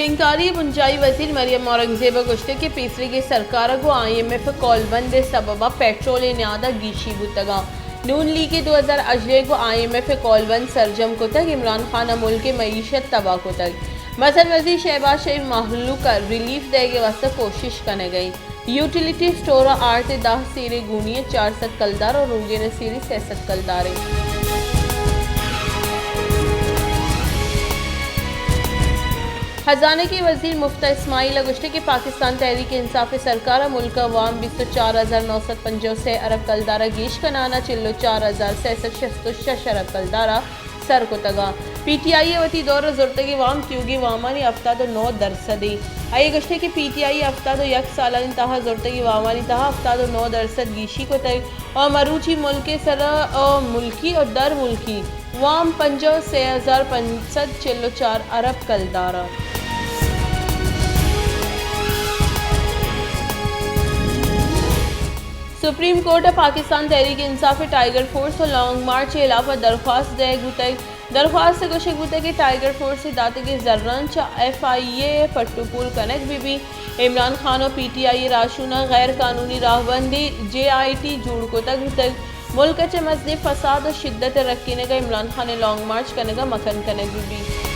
شنگکاری ءِ بنجاہی وزیر مریم اورنگزیب ءَ گوشتگ کہ پیسریگیں سرکار ءَ گوں آئی ایم ایف ءِ کولبند ءِ سبب ءَ پٹرول ءِ نیاد ءَ گیشی بوتگ ءُ نون لیگ ءِ دو ہزار ہژدہ ءَ گوں آئی ایم ایف ءِ کولبند سرجم کتگ، عمران خان ءَ ملک ءِ معیشت تباہ کتگ۔ مزن وزیر شہباز شریف مہلوک ءَ ریلیف دئیگ ءِ واستہ کوشش کنگ ءَ انت۔ یوٹیلیٹی اسٹور ءَ آرت ءِ دہ سیریں گونی ءَ چار سد کلدار ءُ روگن ءِ سیری سئے سد کلدار انت۔ خزانگی وزیر مفتہ اسماعیل ءَ گوشتگ کہ پاکستان تحریک انصاف ءِ سرکار ءَ ملک ءِ وام بیست ءُ چار ہزار نو سد پنجاہ ءُ سئے ارب کلدار ءَ گیش کنان ءَ چل ءُ چار ہزار سئے سد شست ءُ شش ارب کلدار ءَ سر کتگ ءُ پی ٹی آئی ءَ وتی دور ءَ زرتگیں وام تیوگیں وامانی ہفتاد ءُ نو درسد انت۔ آئی ءَ گوشتگ کہ پی ٹی آئی ءَ ہفتاد ءُ یک سالانی تہا زرتگیں وامانی تہا ہفتاد ءُ نو درسد گیشی کتگ ءُ مروچی ملک ءِ سر ءَ ملکی ءُ در ملکی وام پنجاہ ءُ سئے ہزار پنچ سد چل ءُ چار ارب کلدار انت۔ سپریم کورٹ ءَ پاکستان تحریک انصاف ءِ ٹائیگر فورس ءُ لانگ مارچ ءِ ہلاپ ءَ درخواست دئیگ بوتگ۔ درخواست ءَ گوشگ بوتگ کہ ٹائیگر فورس ءِ داتگیں زراں چہ ایف آئی اے ءَ پٹ ءُ پول کنگ بہ بیت۔ عمران خان ءُ پی ٹی آئی ءِ راہشوناں غیر قانونی راہبندی جے آئی ٹی جوڑ کتگ بوتگ۔ ملک ءَ چہ مزنیں فساد ءُ شدت ءِ رکینگ ءَ عمران خان ءِ لانگ مارچ کنگ ءَ مکن کنگ بہ بیت۔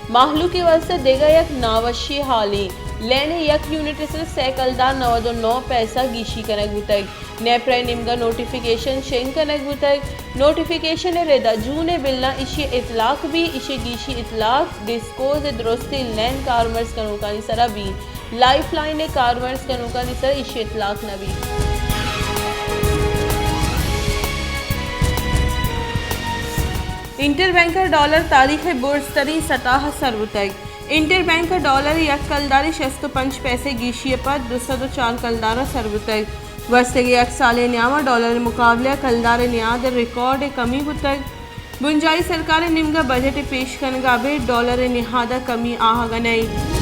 مہلوک ءِ واستہ دگہ یک ناوشی ہالے، لین ءِ یک یونٹ ءِ سر ءَ سئے کلدار نود ءُ نو پیسہ گیشی کنگ بوتگ۔ نیپرا ءِ نیمگ ءَ نوٹیفیکیشن شنگ کنگ بوتگ۔ نوٹیفیکیشن ءِ رد ءَ جون ءِ بلاں ایشی ءِ اطلاق بیت، ایشی ءِ گیشی اطلاق ڈسکوز ءِ درستیں لین کارمرز کنوکانی سر ءَ بیت۔ لائف لائن ءِ کارمرز کنوکانی سر ءَ ایشی ءِ اطلاق نہ بیت۔ انٹر بینک ءِ ڈالر تاریخ ءِ برزتریں سطح ءَ سر بوتگ۔ انٹر بینک ءِ ڈالر ءِ یک کلدار ءِ شست ءُ پنچ پیسے گیشی ءَ پد دو سد ءُ چار کلدار ءَ سر بوتگ۔ گوستگیں یک سال ءِ نیام ءَ ڈالر ءِ مقابلہ ءَ کلدار ءِ نیاد ءَ ریکارڈ ءِ کمی بوتگ۔ بنجاہی سرکار ءِ نیمگ ءَ بجٹ ءِ پیش کنگ ءَ ابید ڈالر ءِ نہاد ءَ کمی آہگ ءَ نہ انت۔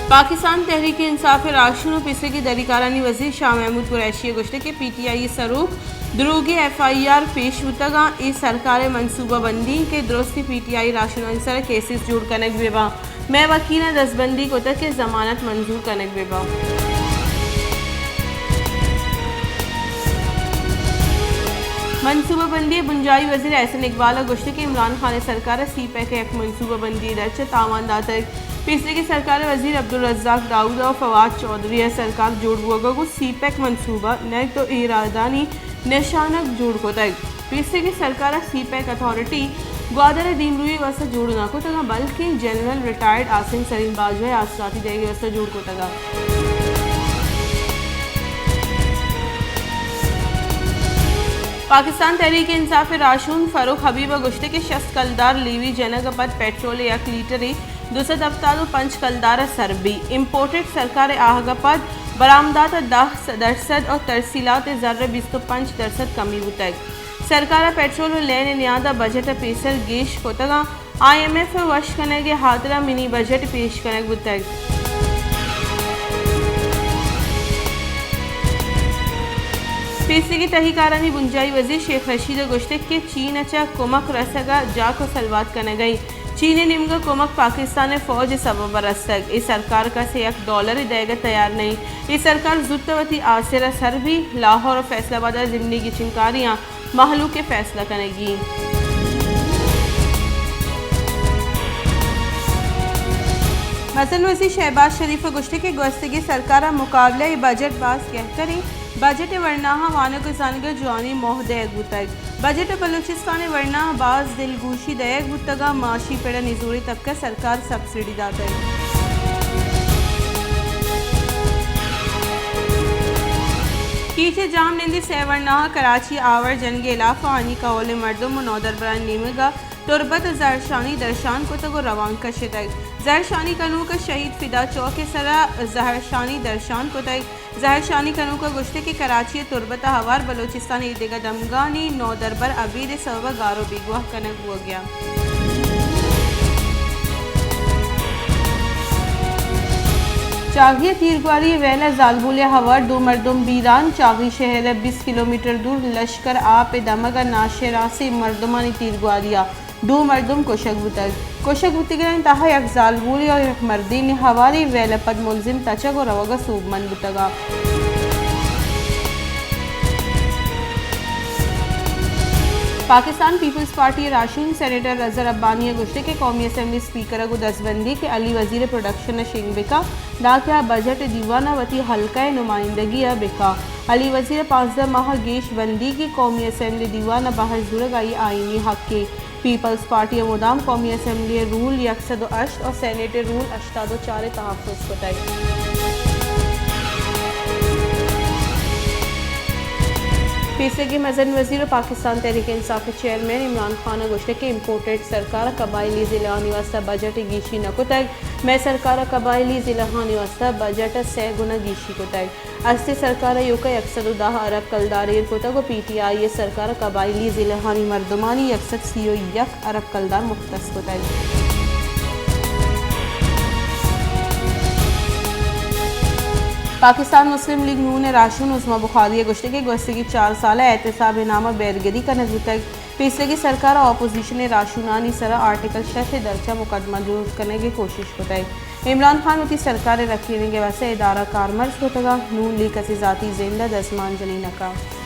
پاکستان تحریک انصاف ءِ راہشون ءُ پیسریگیں دھنیکارانی وزیر شاہ محمود قریشی ءَ گوشتگ کہ پی ٹی آئی ءِ سروک دروگیں ایف آئی آر پیش بوتگ انت، اے سرکار ءِ منصوبہ بندی انت کہ درستیں پی ٹی آئی راہشونانی سر ءَ کیسز جوڑ کنگ بہ بنت۔ مئے وکیلاں دزبندی کتگ کہ ضمانت منظور کنگ بہ بنت۔ منصوبہ بندی ءِ بنجاہی وزیر احسن اقبال ءَ گوشتگ کہ عمران خان ءِ سرکار ءَ سی پیک ءِ یک منصوبہ بندی ءِ درچ ءَ تاوان داتگ۔ پیسریگیں سرکار ءِ وزیر عبدالرزاق داؤد ءُ فواد چوہدری ءَ سرکار جوڑ بوگ ءَ گوں سی پیک منصوبہ نگد ءُ ایرادانی نشانگ جوڑ کتگ۔ پیسریگیں سرکار ءَ سی پیک اتھارٹی گوادر ءِ دیمروئی ءِ واستہ جوڑ نہ کتگ، بلکیں جنرل ریٹائرڈ عاصم سلیم باجوہ ءِ آسراتی دئیگ ءِ واستہ جوڑ کتگ۔ پاکستان تحریک انصاف ءِ راہشون فاروق حبیب ءَ گوشتگ کہ شست کلدار لیوی جنگ ءَ پد پٹرول ءِ یک لیٹرے دو سد ہفتاد ءُ پنچ کلدار ءَ سر بیت۔ امپورٹڈ سرکار ءِ آہگ ءَ پد برآمدات ءَ دہ درسد ءُ ترسیلات ءِ زر ءَ بیست ءُ پنچ درسد کمی بوتگ۔ سرکار ءَ پٹرول ءُ لین ءِ نیاد ءَ بجٹ ءَ پیسر گیش کتگ انت۔ آئی ایم ایف ءِ وش کنگ ءِ ہاترا منی بجٹ پیش کنگ بوتگ۔ پیسریگیں تہی کارانی بنجاہی وزیر شیخ رشید ءَ گوشتگ کہ چین ءَ چہ کمک رسگ ءَ جاک ءُ سلوات کنگ ءَ انت۔ چین ءِ نیمگ ءَ کمک پاکستان ءِ فوج ءِ سبب ءَ رستگ۔ اے سرکار ءَ کس ءَ یک ڈالرے دئیگ ءَ تیار نہ انت۔ اے سرکار زوت ءَ وتی آسر ءَ سر بیت۔ لاہور ءُ فیصل آباد ءَ ضمنی گچینکاریاں مہلوک ءِ فیصلہ کنگی انت۔ مزن وزیر شہباز شریف ءَ گوشتگ کہ گوستگیں سرکار ءِ مقابلہ ءَ بجٹ باز گہتر انت۔ بجٹ ءِ ورناہاں وانگ ءُ زانگ ءَ جوانیں موہ دئیگ بوتگ۔ بجٹ ءَ بلوچستان ءِ ورناہ باز دلگوشی دئیگ بوتگ ءُ معاشی پڑ ءَ نزوریں طبقہ ءَ سرکار سبسڈی داتگ۔ کیچ ءِ جہمنندی سئے ورناہاں کراچی ءِ آور جنگ ءِ ہلاپ ءَ آنی کہول ءِ مردم ءُ نودربراں نیمگ ءَ تربت ءَ زہرشانی درشان کتگ ءُ روانگ کشتگ۔ زہرشانی کنوک ءَ شہید فدا چوک ءِ سرا زہرشانی درشان کتگ۔ زہرشانی کنوک ءَ گوشتگ کہ کراچی ءِ تربت ءَ ہوار بلوچستان ءِ ایدگہ دمگانی نودربر ابید ءِ سبب ءَ گار ءُ بیگواہ کنگ بوگ ءَ انت۔ چاغی ءِ تیرگواری ءِ ویل ءَ زالبولے ءَ ہوار دو مردم بیران۔ چاغی شہر ءِ بیست کلومیٹر دور لشکر آپ ءِ دمگ ءَ ناشناسیں مردمانی تیرگواری ءَ دو مردم کشگ بوتگ۔ کشگ بوتگانی تہا یک زالبولے ءُ یک مردینے۔ ہواریں ویل ءَ پد ملزم تچگ ءُ روگ ءَ سوبمند بوتگ اَنت۔ پاکستان پیپلز پارٹی ءِ راہشون سینیٹر رضا ربانی ءَ گوشتگ کہ قومی اسمبلی اسپیکر ءَ گوں دزبندی کہ علی وزیر ءِ پروڈکشن ءَ شنگ بہ کن، دانکہ آ بجٹ ءِ دیوان ءَ وتی حلقہ ءِ نمائندگی ءَ بہ کن۔ علی وزیر ءَ پانزدہ ماہ ءَ گیش بندیگی قومی اسمبلی دیوان ءَ بحث زورگ آئی ءِ آئینی حق اِنت۔ پیپلز پارٹی ءَ مدام قومی اسمبلی ءِ رول یک سد ءُ ہشت ءُ سینیٹ ءِ رول ہشتاد ءُ چار ءِ تحفظ کتگ۔ پیسریگیں مزن وزیر ءُ پاکستان تحریک انصاف ءِ چیئرمین عمران خان ءَ گوشتگ کہ امپورٹڈ سرکار ءَ قبائلی ضلعانی واستہ بجٹ ءَ گیشی نہ کتگ۔ مئے سرکار ءَ قبائلی ضلعانی واستہ بجٹ ءَ سئے گنا گیشی کتگ۔ ہستیں سرکار ءَ ایوک ءَ یک سد ءُ دہ ارب کلدار ایر کتگ ءُ پی ٹی آئی ءِ سرکار ءَ قبائلی ضلعانی مردمانی یک سد سی ءُ یک ارب کلدار مختص کتگ۔ پاکستان مسلم لیگ نون ءِ راہشون عظمی بخاری ءَ گوشتگ کہ گوستگیں چار سال ءَ احتساب ءِ نام ءَ بیرگری کنگ بوتگ۔ پیسریگیں سرکار ءَ اپوزیشن ءِ راہشونانی سر ءَ آرٹیکل شش ءِ درچ ءَ مقدمہ جوڑ کنگ ءِ کوشش کتگ۔ عمران خان وتی سرکار ءِ رکینگ ءِ واستہ ادارہ کارمرز کتگ اَنت، نون لیگ کسی ذاتی زند ءَ دزمانجنی نہ کنت۔